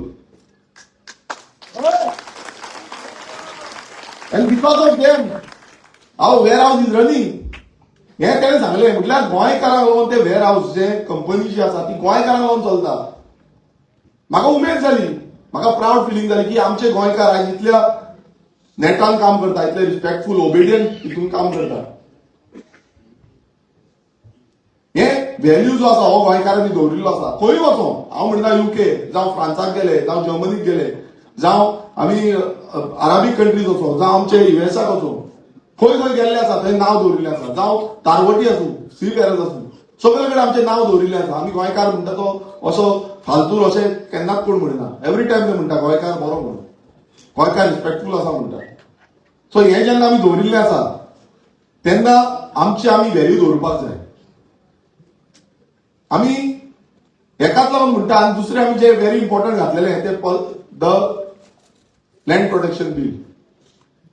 And because of them our warehouse is running." हें तेणें सांगलें. म्हटल्यार गोंयकारांक लागून ते wear हावस जे company जी आसा ती गोंयकारांक लागून चलता. म्हाका उमेद जाली, म्हाका प्रावड फिलींग जाली की आमचे गोंयकार आयज इतल्या नेटान काम करता, इतले रिस्पेक्टफूल, ओबिडियंट हितून काम करता. हे व्हॅल्यू जो आसा हो गोंयकारांनी दवरिल्लो आसा. खंय वचों, हांव म्हणटा युके जावं फ्रांसाक गेले, जावं जर्मनीक गेले, जावं आमी अराबीक कंट्रीज वचों, जावं आमचे युएसाक वचों, खंय खंय गेल्ले आसा थंय नांव दवरिल्लें आसा. जावं तारवटी आसूं, सी फेरस आसूं, सगळे कडेन आमचें नांव दवरिल्लें आसा. आमी गोंयकार म्हणटा तो असो फालतू अशें केन्नाच कोण म्हणना. एवरी टायम ते म्हणटा गोंयकार बरो म्हणून, गोंयकार रिस्पेक्टफूल आसा म्हणटा. सो हें जेन्ना आमी दवरिल्लें आसा तेन्ना आमची आमी व्हॅल्यू दवरपाक जाय. आमी हेकाच लागून म्हणटा. आनी दुसरें आमी जे व्हेरी इम्पॉर्टंट घातलेलें ते the land protection bill,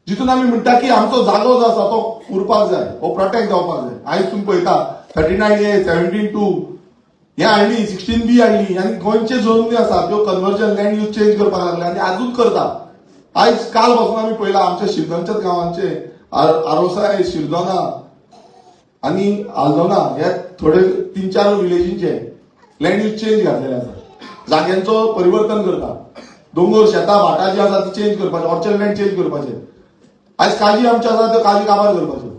जितून आमी म्हणटा की आमचो जागो जो आसा तो उरपाक जाय, हो प्रोटेक्ट जावपाक जाय. आयज तुमी पळयता 39A, 17(2) हे हाडली, 16B हाडली आनी गोंयचे जमनी आसा त्यो कन्वर्जन, लँड यूज चेंज करपाक लागले आनी आजून करता. आयज काल पासून आमी पळयला आमच्या शिरदोनच्याच गांवांचे, आरोसाय, शिरदोना आनी आल्दोना ह्या थोडे तीन चार विलेजींचे लँड यूज चेंज घातलेले आसा. जाग्यांचो परिवर्तन करता. दोंगर, शेतां, भाटां जी आसा ती चेंज करपाचे, ऑर्चर्ड लँड चेंज करपाचे. आयज काजी आमच्यो आसा त्यो काजी काबार करपाच्यो.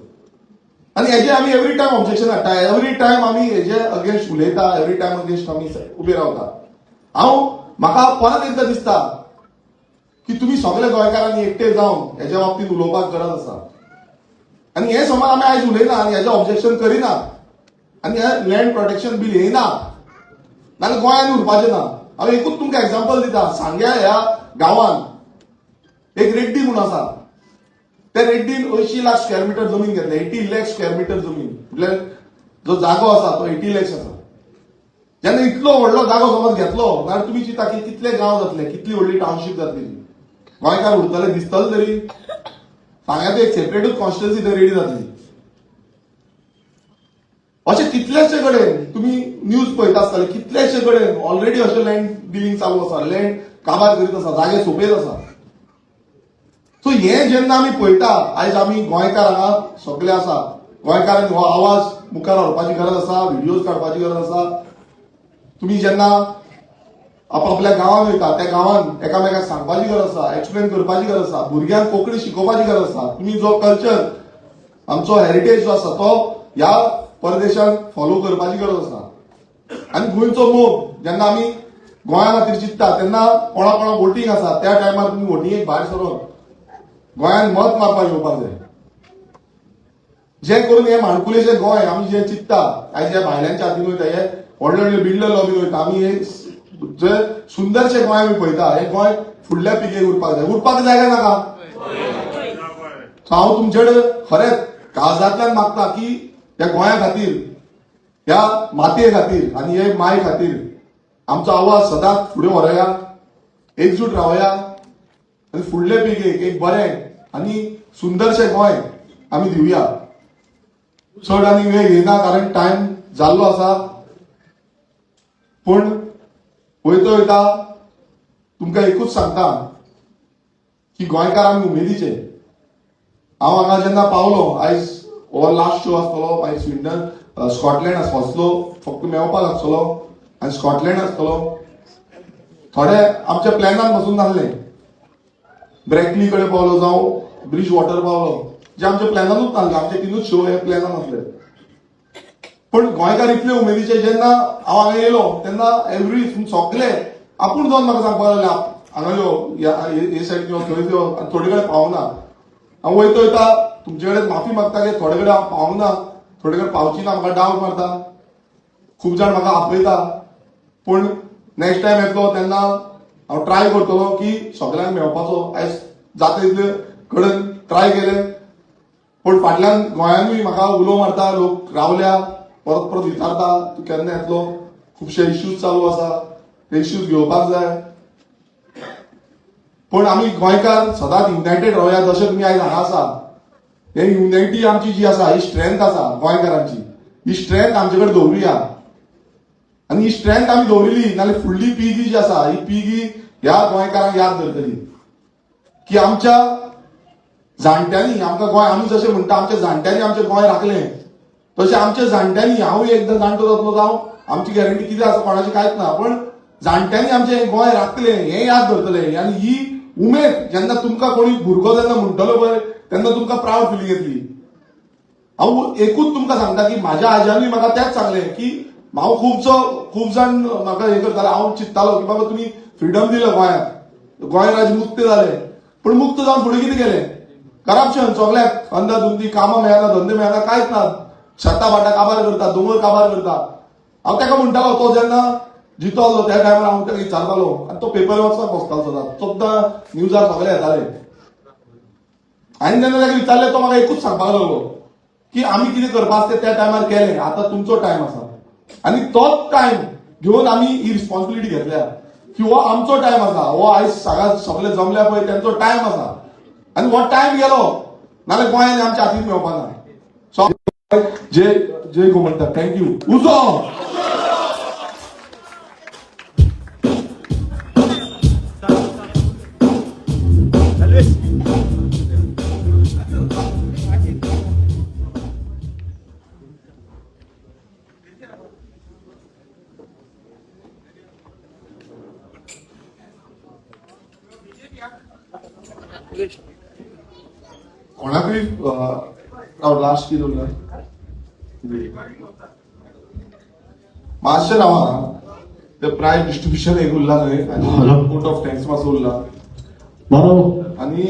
आनी हेजे आमी एवरी टायम ऑब्जेक्शन हाडटा, एवरी टायम आमी हेजे अगेन्स्ट उलयता, एवरी टायम अगेन्स्ट आमी उबे रावता. हांव म्हाका परत एकदां दिसता की तुमी सगळे गोंयकारांनी एकटे जावन हेज्या बाबतींत उलोवपाक गरज आसा. आनी हे समज आमी आयज उलयना आनी हेजें ऑब्जेक्शन करिना आनी हे लँड प्रोटेक्शन बील येयना नाल्यार गोंयांत उरपाचें ना. हांव एकूच तुमकां एग्जाम्पल दिता. सांग्या ह्या गांवांत एक रेड्डी म्हूण आसा. त्या रेड्डीन 80 लाख स्क्वेअर मिटर जमीन घेतले. 80 लॅक स्क्वेअर मिटर जमीन म्हटल्यार जो जागो आसा तो 80 लॅक्स आसा. जेन्ना इतलो व्हडलो जागो समज घेतलो जाल्यार तुमी चिंता की कितले गांव जातले, कितली व्हडली टावनशीप जातली ती. गोंयकार उरतले दिसतले तरी? सांग्यात एक सेपरेटूच कॉन्स्टिट्युन्सी थंय रेडी जातली. अशे कितलेशे कडेन तुमी न्यूज पळयता आसतले, कितलेशे कडेन ऑलरेडी अशें लँड डिलिंग चालू आसा, लँड काबार करीत आसा, जागे सोंपेत आसा. सो हे जेन्ना आमी पळयता, आयज आमी गोंयकार हांगा सगळे आसा, गोंयकारांनी हो आवाज मुखार व्हरपाची गरज आसा, व्हिडियोज काडपाची गरज आसा. तुमी जेन्ना आपापल्या गांवांत वयता, त्या गांवांत एकामेकाक सांगपाची गरज आसा, एक्सप्लेन करपाची गरज आसा, भुरग्यांक कोंकणी शिकोवपाची गरज आसा. तुमी जो कल्चर, आमचो हेरिटेज जो आसा तो ह्या परदेशांत फॉलो करपाची गरज आसा. आनी गोंयचो मोग जेन्ना आमी गोंया खातीर चिंत्ता तेन्ना कोणा कोणा वोटींग आसा त्या टायमार तुमी वोटिंगेक भायर सरोन गोंयांत मत मारपाक येवपाक जाय, जे करून हे माणकुलेशें गोंय आमी जे चिंत्ता, आयज ह्या भायल्यांच्या हातीन वयता, हे व्हडले व्हडले बिल्डर लॉबीन वयता, आमी हे जे सुंदरशें गोंय आमी पळयता, हे गोंय फुडल्या पिळगेक उरपाक जाय. उरपाक जाय काय नाका? सो हांव तुमचे कडेन खरेंच काळजांतल्यान मागता की ह्या गोंया खातीर, ह्या मातये खातीर आनी हे माय खातीर आमचो आवाज सदांच फुडें व्हरया, एकजूट रावया आनी फुडले पिळगेक एक बरें आनी सुंदरशें गोंय आमी दिवया. चड आनी वेळ घेयना कारण टायम जाल्लो आसा. पूण वयता वयता तुमकां एकूच सांगता की गोंयकार आमी उमेदीचे. हांव हांगा जेन्ना पावलो आयज हो लास्ट शो आसतलो, मागीर स्विंडन स्कॉटलँड आसलो, फक्त मेवपाक आसतलो आनी स्कॉटलँड आसतलो. थोडे आमच्या प्लॅनान बसून नासले, ब्रॅकली कडेन पावलो जावं ब्रिज वॉटर पावलो, जे आमच्या प्लॅनानूच नासले. आमचे तिनूच शो हे प्लॅनान आसले. पण गोंयकार इतले उमेदीचे, जेन्ना हांव हांगा येयलो तेन्ना एवरी सगळे आपूण जावन म्हाका सांगपाक लागले, हांगा यो, हे सायडीन यो, थंय यो, आनी थोडे कडेन पावना. हांव वयता वयता तुमचे कडेन माफी मागता की थोडे कडेन हांव पावना, थोडे कडेन पावची ना, म्हाका डावट मारता, खूब जाण म्हाका आपयता. पूण नेक्स्ट टायम येतलो तेन्ना हांव ट्राय करतलो की सगळ्यांक मेळपाचो. आयज जाता तितले कडेन ट्राय केले, पूण फाटल्यान गोंयानूय म्हाका उलो मारता, लोक रावल्या, परत परत विचारता तूं केन्ना येतलो. खुबशे इश्यूज चालू आसा, ते इश्यूज घेवपाक जाय. पूण आमी गोंयकार सदांच युनायटेड रावया. जशें तुमी आयज हांगा आसा, हे युनायटी आमची जी आसा, ही स्ट्रेंथ आसा गोंयकारांची, ही स्ट्रेंथ आमचे कडेन दवरुया. आनी ही स्ट्रेंथ आमी दवरिली नाल्यार फुडली पिळगी जी आसा, ही पिळगी ह्या गोंयकारांक याद धरतली की आमच्या जाणट्यांनी आमकां गोंय, आमी जशें म्हणटा आमच्या जाणट्यांनी आमचें गोंय राखलें, तशें आमच्या जाणट्यांनी, हांव एकदां जाणटो जातलो जावं, आमची गॅरंटी कितें आसा कोणाची कांयच ना, पण जाणट्यांनी आमचें गोंय राखलें हें याद धरतलें. आनी ही उमेद जेन्ना तुमकां कोणी भुरगो जेन्ना म्हणटलो पळय तेन्ना तुमकां प्रावड फिलींग येतली. हांव एकूच तुमकां सांगता की म्हाज्या आज्यानूय म्हाका तेंच सांगलें की हांव खूब जाण म्हाका हें करताले, हांव चिंत्तालो की बाबा तुमी फ्रिडम दिलं गोंयांत, गोंय राज्य मुक्त जालें, पूण मुक्त जावन फुडें कितें केलें? करप्शन सगळ्याक, अंदाधुंदी, कामां मेळना, धंदे मेळना, कांयच ना, शेतां भाटां काबार करता, दोंगर काबार करता. हांव ताका म्हणटालो, तो जेन्ना जितो आसलो त्या टायमार हांव ताका विचारतालो, आनी तो पेपर वाचपाक बसतालो सदांच, सद्दां न्यूजार सगळे येताले. हांवें जेन्ना ताका विचारलें तो म्हाका एकूच सांगपाक लागलो की आमी कितें करपा आसता त्या टायमार केलें, आतां तुमचो टायम आसा. आनी तोच टायम घेवन आमी ही रिस्पॉन्सिबिलिटी घेतल्या की हो आमचो टायम आसा, हो आयज सगळे जमल्या पळय तेंचो टायम आसा. आनी हो टायम गेलो नाल्यार गोंयान आमच्या हातीन मेळपा ना. So Jai Jai Gomantak, thank you. उजो कोणाकूय लास्ट कितें उरला मातशें रावा, ते प्रायज डिस्ट्रिब्युशन एक उरला न्हय, आनी वोट ऑफ thanks मातसो उरला. बरोबर. आनी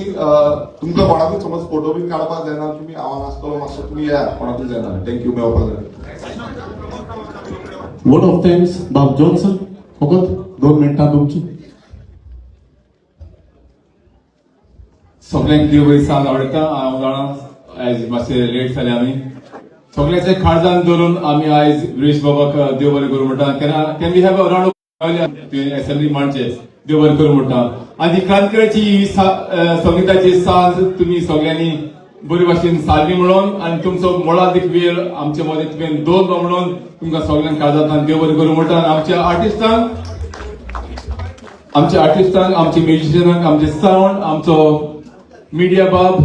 तुमकां कोणाकूय समज फोटो बीन काडपाक जायना, तुमी हांव आसतलो मातसो, तुमी येया, कोणाकूय जायना. Thank you, मेळपाक जाय. वोट ऑफ thanks बाब जॉन्सन, फकत 2 मिनटां तुमची. सगळ्यांक देव बरी सांज आवडटा. हांव जाणा आयज मातशें लेट जाले आमी, सगळ्यांचे काळजान धरून आमी आयज विरेश बाबाक देव बरें करूं म्हणटा. Can we have a round assembly मांडचे, देव बरें करूं म्हणटा. आनी क्रांतिकाराची ही संगिताची सांज तुमी सगळ्यांनी बरी भाशेन सारली म्हणून आनी तुमचो मोलादीक वेळ आमचे मदें तुवें दवरलो म्हणून तुमकां सगळ्यांक काळजांतल्यान देव बरें करूं म्हणटा. आनी आमच्या आर्टिस्टांक, आमच्या म्युजिशियनांक, आमचे सावंड, आमचो मिडिया बाब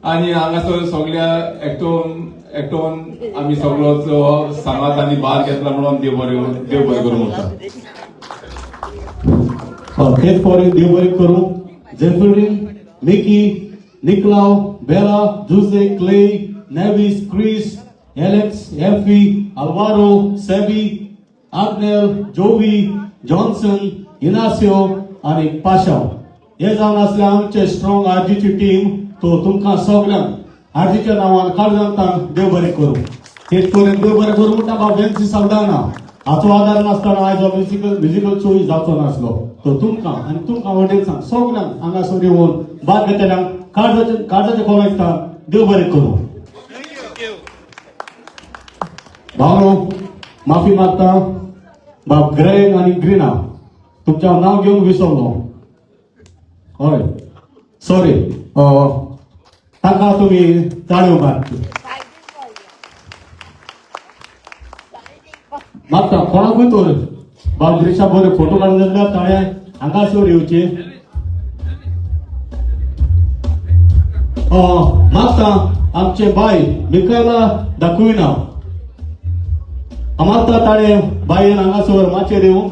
आनी हांगासर सगळ्या एकटोन आमी सगळोच सांगात आनी भार घेतला म्हणून देव बरें करूं म्हणटा. तेच फावटी देव बरें करूं. Zephyrin, Mickey, Nicolau, Bela, Jose, Clay, Nevis, Chris, Alex, Effie, Alvaro, Sebi, Agnel, Jovi, Johnson, Inacio आनी पाशाव हे जावन आसले आमचे स्ट्रॉंग आरजीची टीम. तो तुमकां सगळ्यांक आरजीच्या नांवान काळजांतल्यान देव बरें करूं. तेच करून देव बरें करूं म्हणटा बाब वेन्सी साल्दाना हाचो आदार नासतना आयज हो म्युजिकल शो जावचो नासलो. तो तुमकां आनी तुमकां ऑडियन्सांक सगळ्यांक हांगासर येवन भाग घेतल्यांक काळजाचे खोलायता देव बरें करूं. भावनो माफी मागता बाब ग्रेग आनी ग्रिना, तुमच्या नांव घेवन विसरलो, हय सॉरी, तांकां तुमी ताळयो मारच्यो. मागता कोणाकूय तर बाब ग्रिशा बरे फोटो काडून जाल्यार ताणें हांगासर येवचे. मागता आमचे बाय मिकायला दाखविना. मागता ताणें बायेन हांगासर माचयेर येवंक.